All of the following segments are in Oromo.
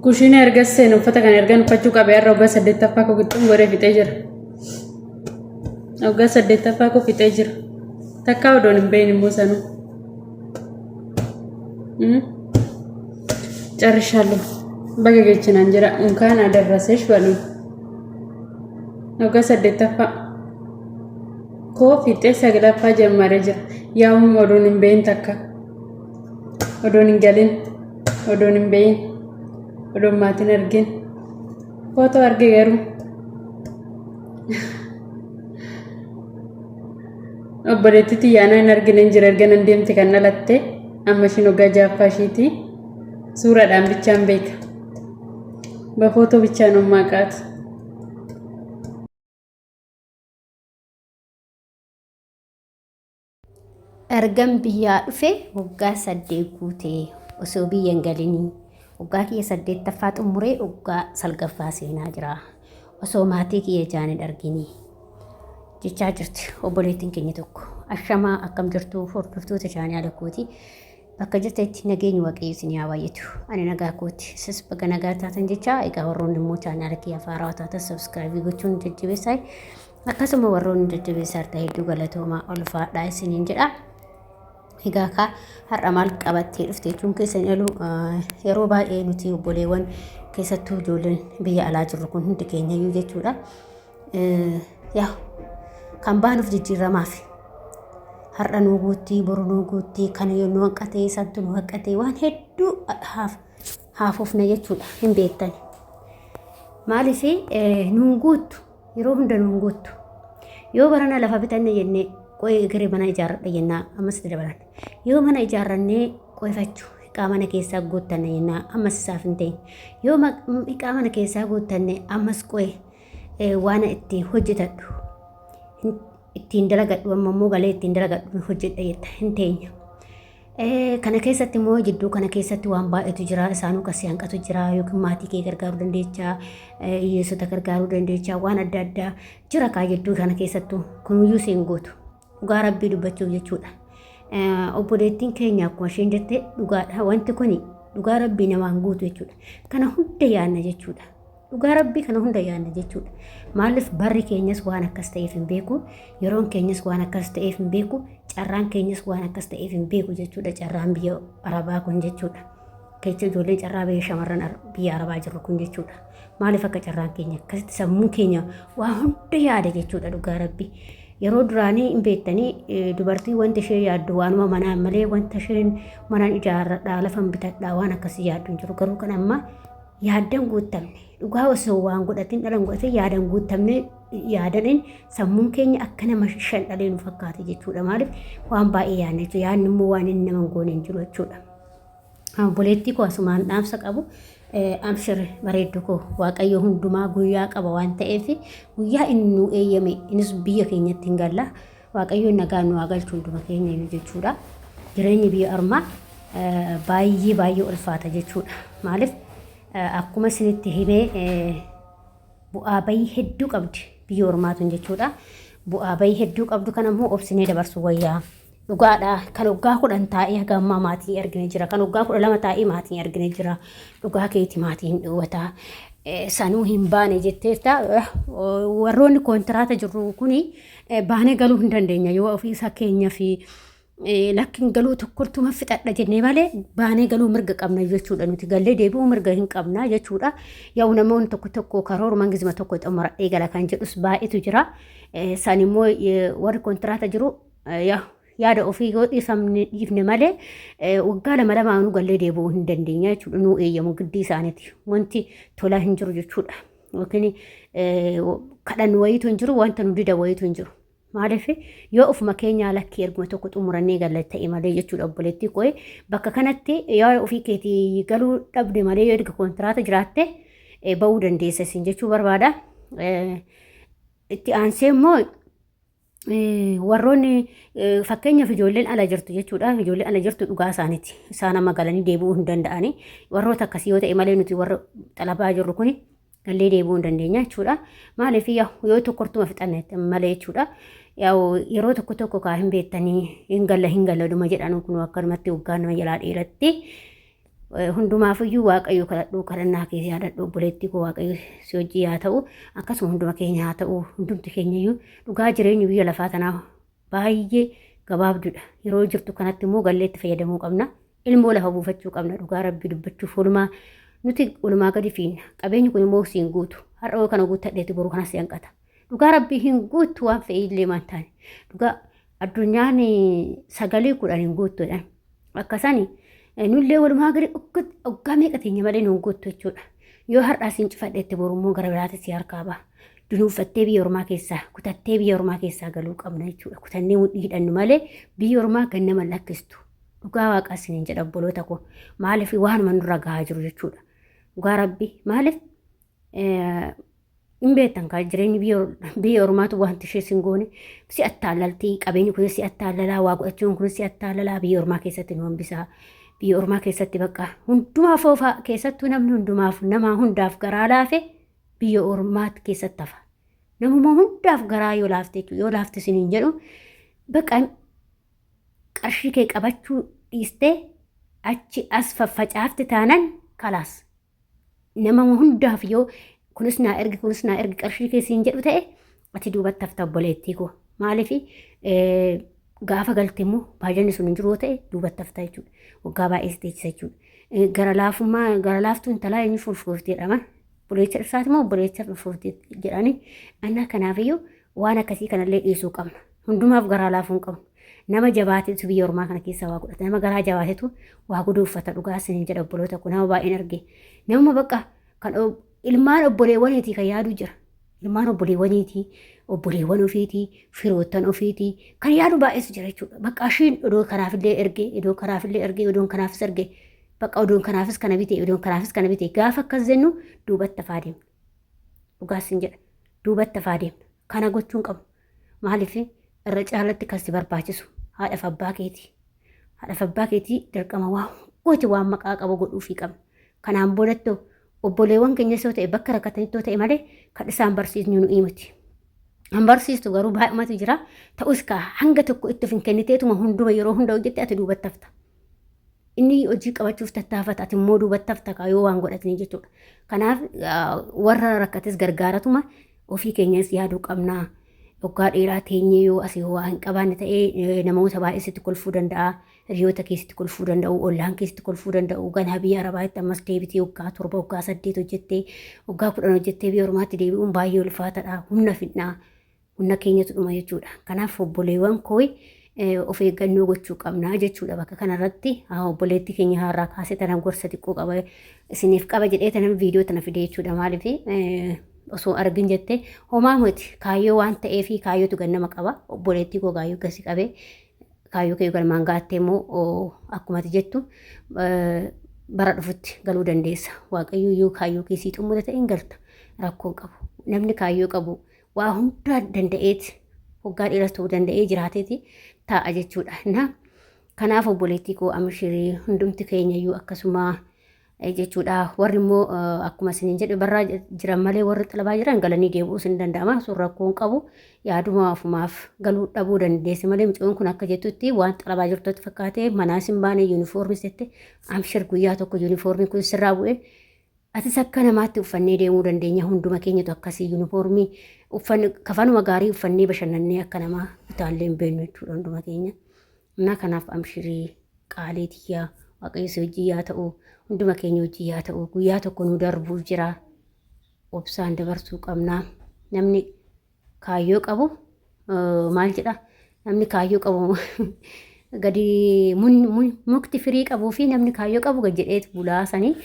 Kushiina erga seenu uffata kana ergan uffachuu qabee har'a waggaa saddeettaffaa koo qixxuun godhee fixee jira. Waggaa saddeettaffaa koo fixee jira. Takkaa odoon hin beeyin immoo sanuu. Carrishaalloo. Baga geechinaan jira. Unkaan adarraseesh baluun. Waggaa saddeettaffaa koo fixee saglaffaa jammaree jira. Yaa'uun odoon hin beeyin takka. Odoon hin galin. Odoon hin beeyin. Odoon maatiin argin. Footoo arge garuu. Obboleettii tiyyaanaa hin argine hin jira erga nan deemte kan dhalatte amma ishiin waggaa ja'affaa ishiiti. Suuraadhaan bichaan beeka. Bafootoo bichaan ummaa qaati. Ergan biyyaa dhufe waggaa 8 guute osoo biyya hin galinii waggaa kiyya saddeettaffaa xumuree waggaa salgaffaa seenaa jira osoo maatii kiyya ijaan hin arginii jechaa jirti obboleettiin keenya tokko. Ashamaa akkam jirtu hordoftoota chaanaala kooti bakka jirtanitti nageenyi waaqayyo isin haa baay'atu. Ani nagaa kooti isis baga nagaa taatan jechaa egaa warroonni immoo chaanaala kiyya haarawaa taatan sabskraayibii gochuun jajjabeessaa. Akkasuma warroonni jajjabeessaa jirtan hedduu galatoomaa ulfaadhaa isiniin jedha. Egaa kaa har'a maal qabattee dhufte jechuun keessan jedhu yeroo baay'ee nuti obboleewwan keessattuu ijoolleen biyya alaa jirru kun hundi keenya iyyuu jechuudha. Yaa kan baanuuf jijjiiramaaf har'a nuu guuttii boru nuu guuttii kan nu hanqatee santu nu hanqatee waan hedduu haafofna jechuudha hin beektani. Maaliif nuun guuttu Yeroo hunda nuun guuttu. Yoo barana lafa bitanne jenne qo'ee egeree mana ijaarradha jennaa ammas itti dabalan. Yoo mana ijaarrannee qo'ifachuu hiqaa mana keessaa guuttanne jennaa ammas isaaf hin ta'in. Yoo hiqaa mana keessaa guuttanne ammas qo'e waan itti hojjetadhu ittiin dalagadhu amma immoo galee ittiin dalagadhu hojjedha jetta hin teenya. Kana keessatti immoo jidduu kana keessatti waan baay'eetu jira. Isaanuu kan si hanqatu jira yookiin maatii kee gargaaruu dandeecha, hiyyeessota gargaaruu dandeecha, waan adda addaa jira kaa jidduu kana keessattuu kunuyyuu si hin gootu. Dhugaa rabbii dubbachuuf jechuudha. Obboleettiin keenya akkuma isheen jette dhugaadha. Wanti kun dhugaa rabbii namaan guutu jechuudha. Kana hunda yaadna jechuudha. Dhugaa rabbii kana hunda yaadna jechuudha. Maaliif barri keenyas waan akkas ta'eef hin beeku, yeroon keenyas waan akkas ta'eef hin beeku, carraan keenyas waan akkas ta'eef hin beeku jechuudha. Carraan biyya Arabaa kun jechuudha. Keessa ijoolleen carraa biyya shamarran biyya Arabaa jirru kun jechuudha. Maaliif akka carraan keenya akkasitti sammuun keenya waa hunda yaada jechuudha dhugaa rabbii. Yeroo duraanii hin beektanii dubartii wanti ishee yaaddu waanuma manaa malee wanta isheen manaan ijaarradhaa lafan bitadhaa waan akkasii yaaddu hin jiru. Garuu kan ammaa yaaddan guuttamne dhugaa osoo waan godhatin dhalan godhatin yaadan guuttamne yaadaniin sammuun keenya akka nama shan dhalee nu fakkaate jechuudha maaliif waan baay'ee yaadne jechuudha yaadni immoo waan inni nama hin goone hin jiru jechuudha. Obboleettii koo asumaan dhaamsa qabu abshir bareeddu koo waaqayyo hundumaa guyyaa qaba waan ta'eef guyyaa inni nu eeyyame innis biyya keenyatti hin galla waaqayyoon nagaan nu haa galchu hunduma keenya iyyuu jechuudha. Jireenyi biyya ormaa baay'ee baay'ee ulfaata jechuudha. Maaliif akkuma isinitti himee bu'aa bayii hedduu qabdi biyya ormaa tun jechuudha. Bu'aa bayii hedduu qabdu kana immoo obsinee dabarsuu wayyaa. Dhugaadha kan waggaa 10 taa'ee haga ammaa maatii argine jira. Kan waggaa 12 taa'ee maatii argine jira. Dhugaa keeti maatii hin dhoowwataa. Sanuu hin baane jetteerta. Warroonni kontiraata jirru kuni baanee galuu hin dandeenya yoo ofii isaa keenya fi lakkin galuu tokkortuma fixadha jennee malee baanee galuu mirga qabna jechuudha nuti gallee deebi'uu mirga hin qabna jechuudha yaa'u namoonni tokko tokko karooruma gizima tokko xumuradhee gala kan jedhus baay'eetu jira san immoo warri kontiraata jiru yaada ofii yoo dhiifamne dhiifne malee waggaa lama lamaanuu gallee deebi'uu hin dandeenya jechuudha nuu eeyyamu giddii isaaniiti wanti tolaa hin jiru jechuudha. Yookiin kadhannu wayiitu hin jiru wanta nu dida wayiitu hin jiru. Maaliif yoo ofuma keenyaa lakkii erguma tokko xumurannee galla ta'e malee jechuudha obboleettii koo bakka kanatti yoo ofii keetii galuu dhabde malee yoo erga kontiraata jiraatte ba'uu dandeessa isin jechuu barbaada. Itti aansee immoo warroonni fakkeenyaaf ijoolleen ala jirtu jechuudha. Ijoolleen ala jirtu dhugaa isaaniiti. Isaan amma galanii deebi'uu hin danda'ani. Warroota akkasii yoo ta'e malee nuti warra xalabaa jirru kuni gallee deebi'uu hin dandeenya jechuudha. Maaliif yoo tokkortuma fixanne malee jechuudha. Yeroo tokko tokko kaa hin beektanii hin galla hin galla dhuma jedhan kun akkanumatti waggaa nama jalaa dheeratti. Hundumaafiyyuu Waaqayyo kadhadhu, kadhannaa kee yaadadhu obboleettii koo, Waaqayyo si hojii haa ta'u, akkasuma hunduma keenya haa ta'u. Hundumti keenyayyuu dhugaa jireenyi biyya lafaa tanaa baay'ee gabaabduudha. Yeroo jirtu kanatti immoo gallee itti fayyadamuu qabna. Ilmoo lafa buufachuu qabna. Dhugaa Rabbii dubbachuuf oolmaa nuti oolmaa gadi fiinna. Qabeenyi kun immoo siin guutu. Har'a yoo kana guuttadheeti boru kanas si hanqata. Dhugaa Rabbii hin guuttu waan fe'ee illee maan taane. Dhugaa addunyaan sagalee 10 hin guuttuudhaan. Akkasani nullee walumaa gadi waggaa meeqa teenya malee nuun guuttu jechuudha. Yoo har'aa siin cufadhetti boru immoo gara biraatti si harkaa ba'a. Dunuunfattee biyya ormaa keessaa kutattee biyya ormaa keessaa galuu qabna jechuudha. Kutannee mudhii hidhannu malee biyya ormaa kan nama lakkistu. Dhugaa waaqaa isiniin jedha obboloota koo. Maaliif waanuma nurra gahaa jiru jechuudha. Dhugaa Rabbi maaliif hin beektan kaa jireenyi biyya ormaatu wanti ishee sin goone si attaalalti, qabeenyi kunis si attaalalaa, waa godhachuun kunis si attaalalaa, biyya ormaa keessatti nu hambisaa. Biyya ormaa keessatti bakka hundumaaf oofaa, keessattuu namni hundumaaf nama hundaaf garaa laafe biyya ormaa keessatti hafa. Namuma hundaaf garaa yoo laafte jechuudha. Yoo laafte isiniin jedhu bakka qarshii kee qabachuu dhiistee achi as faffacaafte taanan kalaas. Nama hundaaf yoo kunis naa ergi, kunis naa ergi, qarshii kee siin jedhu ta'e ati duubatti hafta obboleettii koo. Maaliif gaafa galte immoo baajanni sun hin jiru yoo ta'e duubatti hafta jechuudha. Waggaa baay'ee si teechisa jechuudha. Gara laafummaa gara laaftuu intalaa eenyu fulfuufti jedhama. Obboleessa dhirsaati moo obboleessa fulfuufti jedhani. Anna kanaafiyyuu waan akkasii kanallee dhiisuu qabna. Hundumaaf garaa laafuu hin qabnu. Nama jabaatetu biyya ormaa kana keessa waa godhata. Nama garaa jabaatetu waa guduuffata. Dhugaa isiniin jedha obboloota koo, nama baay'een arge. Namuma bakka kan ilmaan obboleewwaniitii kan yaadu jira. Ilmaan obboleewwaniitii, obboleewwan ofiitii, firoottan ofiitii kan yaadu baay'eetu jira jechuudha. Bakka ishiin odoo kanaafillee erge, odoo kanaafillee erge, odoon kanaafis erge, bakka odoon kanaafis kana bite, odoon kanaafis kana bite, gaafa akkas jennu duubatti hafaa deemna. Dhugaa isin jedha. Duubatti hafaa deemna. Kana gochuu hin qabnu. Maaliif irra caalatti kan si barbaachisu haadhaaf abbaa keeti. Haadhaaf abbaa keetii dirqama waan gooti waan maqaa qabu godhuufii qabna. Kanaan boodatti obboleewwan keenyas yoo ta'e bakka rakkatanitti yoo ta'e malee kan isaan barsiisnu nu miti. Kan barsiistu garuu baay'umatu jira. Ta'us kaa hanga tokko itti of hin kenniteetuma hunduma yeroo hunda hojjette ati duubatti hafta. Inni hojii qabachuuf tattaafata, ati immoo duubatti hafta kaa yoo waan godhatanii jechuudha. Kanaaf warra rakkates gargaaratuma ofii keenyas yaaduu qabna. Waggaa dheeraa teenyee yoo asii waa hin qabaanne ta'ee namoota baay'ee sitti kolfuu danda'a. Hiriyoota keessatti kolfuu danda'u, ollaan keessatti kolfuu danda'u. Ganaa biyya Arabaatti ammas deebitee waggaa 7, waggaa 8 hojjettee, waggaa 10 hojjettee biyya ormaatti deebi'uun baay'ee ulfaataadha. Humna fidnaa. Humna keenyatu dhuma jechuudha. Kanaaf obboleewwan koo of eeggannoo gochuu qabna jechuudha. Bakka kanarratti obboleettii keenya har'aa kaasee tana gorsa xiqqoo qaba isiniif qaba jedhee tana viidiyoo tana fide jechuudha. Maaliif osoo argin jette homaa miti, kaayyoo waan ta'eef kaayyootu gannama qaba. Obboleettii koo kaayyoo gasi qabee kaayyoo kee galmaan gaattee immoo akkuma ati jettu bara dhufutti galuu dandeessa. Waaqayyo yoo kaayyoo kee sii xumure ta'e hin galta, rakkoon qabu. Namni kaayyoo qabu waa hundaa danda'eeti waggaa dheeras ta'uu danda'ee jiraateeti taa'a jechuudha. Na kanaaf obboleettii koo amshirii, hundumti keenyayyuu akkasuma jechuudha. Warri immoo akkuma isiniin jedhe barraa jiran malee warri xalabaa jiran galanii deebi'uus hin danda'ama. Sun rakkoo hin qabu. Yaaduma ofumaaf galuu dhabuu dandeessi malee mucayyoon kun akka jettutti waan xalabaa jirtutti fakkaate manaas hin baane yuunifoormis jette. Amshir, guyyaa tokko yuunifoormiin kun sirraa bu'e. Atis akka namaatti uffannee deemuu dandeenya. Hunduma keenyatu akkasii yuunifoormii uffanne kafanuma gaarii uffannee bashannannee akka namaa utaallee hin beeknu jechuudha hunduma keenya. Innaa kanaaf amshirii qaalii tiyyaa, Waaqayyo si hojii yaa ta'u, hunduma keenya hojii yaa ta'u, guyyaa tokko nu darbuuf jira. Obsaan dabarsuu qabna. Namni kaayyoo qabu maal jedha? Namni kaayyoo qabu gadi mukti firii qabuu fi namni kaayyoo qabu gad jedheet bulaa sanii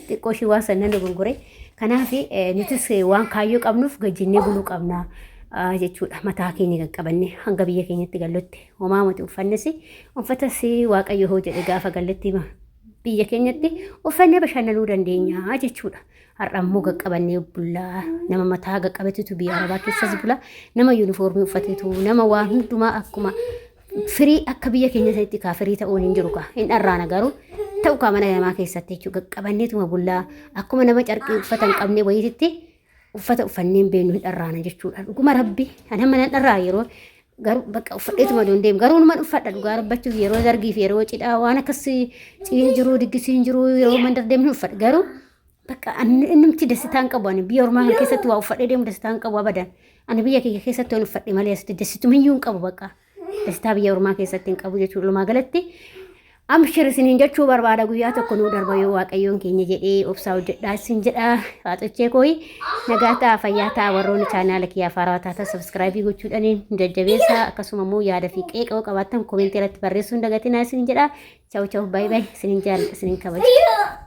xiqqoo ishii waan sannan dogongore. Kanaaf nutis waan kaayyoo qabnuuf gad jennee buluu qabna jechuudha. Mataa keenya qaqqabanne hanga biyya keenyatti gallutti homaa miti, uffannis uffatas Waaqayyo hoo jedhe gaafa galletti biyya keenyatti uffannee bashannanuu dandeenya jechuudha. Har'a immoo qaqqabannee bullaa, nama mataa qaqqabetutu biyya Arabaa keessas bula, nama yuunifoormii uffatetu, nama waan hundumaa akkuma firii akka biyya keenya sanitti kaa firii ta'uun hin jiru kaa hin dharraana garuu ta'u kaa mana namaa keessatti jechuudha qaqqabanneetuma bullaa, akkuma nama carqii uffata hin qabne wayiititti uffata uffannee hin beeknu, hin dharraana jechuudha. Dhuguma Rabbi ani amma nan dharraa yeroo Garuu bakka uffadheetuma duun deemu. Garuu numan uffadha dhugaa dubbachuuf yeroo zargii fi yeroo cidhaa waan akkas ciin jiru diggisiin jiru yeroo mandar deemnu uffadha. Garuu bakka innumti dasitaan qabu ani biyya ormaa kana keessatti waa uffadhee deemu dasitaan qabu abadan. Ani biyya kiyya keessatti waan uffadhe malee asitti dasitumiyyuu hin qabu bakka. Dasitaa biyya ormaa keessatti hin qabu jechuudha. Walumaa galatti Amshir isiniin jechuu barbaada guyyaa tokko nuu darba yoo waaqayyoon keenya jedhee obsaa hojjedhaa isin jedha faaxochee kooyi nagaa ta'a fayyaa ta'a warroonni chaanaala kiyyaa faarawaa taatan sabskraayibii gochuudhaan nu jajjabeessaa akkasuma immoo yaada fi qeeqa yoo qabaattan koomentii irratti barreessuu hin dagatinaa isin jedha chawu chawu baay baay isinin jaalladha isinin kabaja.